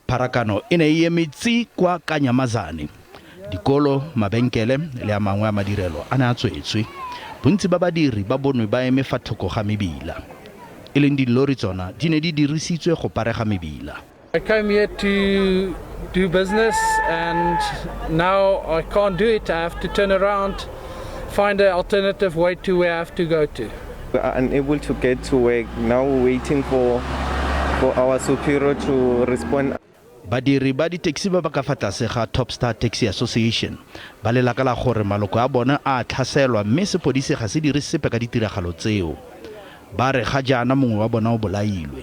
Pharakano e ne e eme tsi kwa Kanyamazane. Dikolo, mabenkele le a mangwe a madirelo a ne a tswetswe. Bontsi ba badiri ba bonwe ba eme fa thoko ga mebila. E leng dillori tsona di ne di dirisitswe go parega mebila. I came here to do business and now I can't do it. I have to turn around, find an alternative way to where I have to go to. We are unable to get to work now waiting for for our superior to respond. Badiri ba ditaxi ba ba ka fa tlase ga Top Star Taxi Association ba lela ka la gore maloko a bone a a tlhaselwa mme sepodisi ga se dire sepe ka ditiragalo tseo. Ba re ga jaana mongwe wa bona o bolailwe.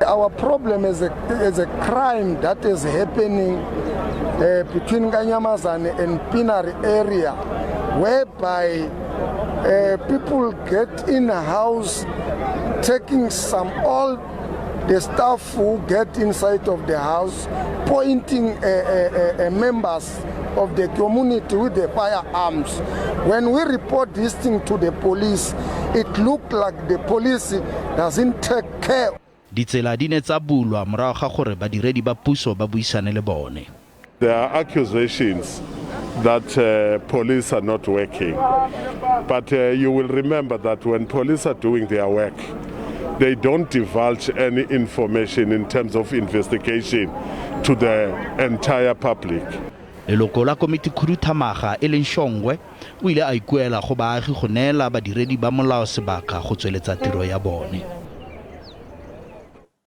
Our problem is a, is a crime that is happening uh, between Kanyamazane and Pinari area, whereby uh, people get in a house taking some all the staff who get inside of the house, pointing uh, uh, uh, members of the community with the firearms. When we report this thing to the police, it looked like the police doesn't take care. Ditsela di ne tsa bulwa morago ga gore badiredi ba puso ba buisane le bone. There are accusations that uh, police are not working. But uh, you will remember that when police are doing their work, they don't divulge any information in terms of investigation to the entire public. Leloko la komiti khuduthamaga e leng Shongwe o ile a ikuela go baagi go neela badiredi ba molao sebaka go tsweletsa tiro ya bone.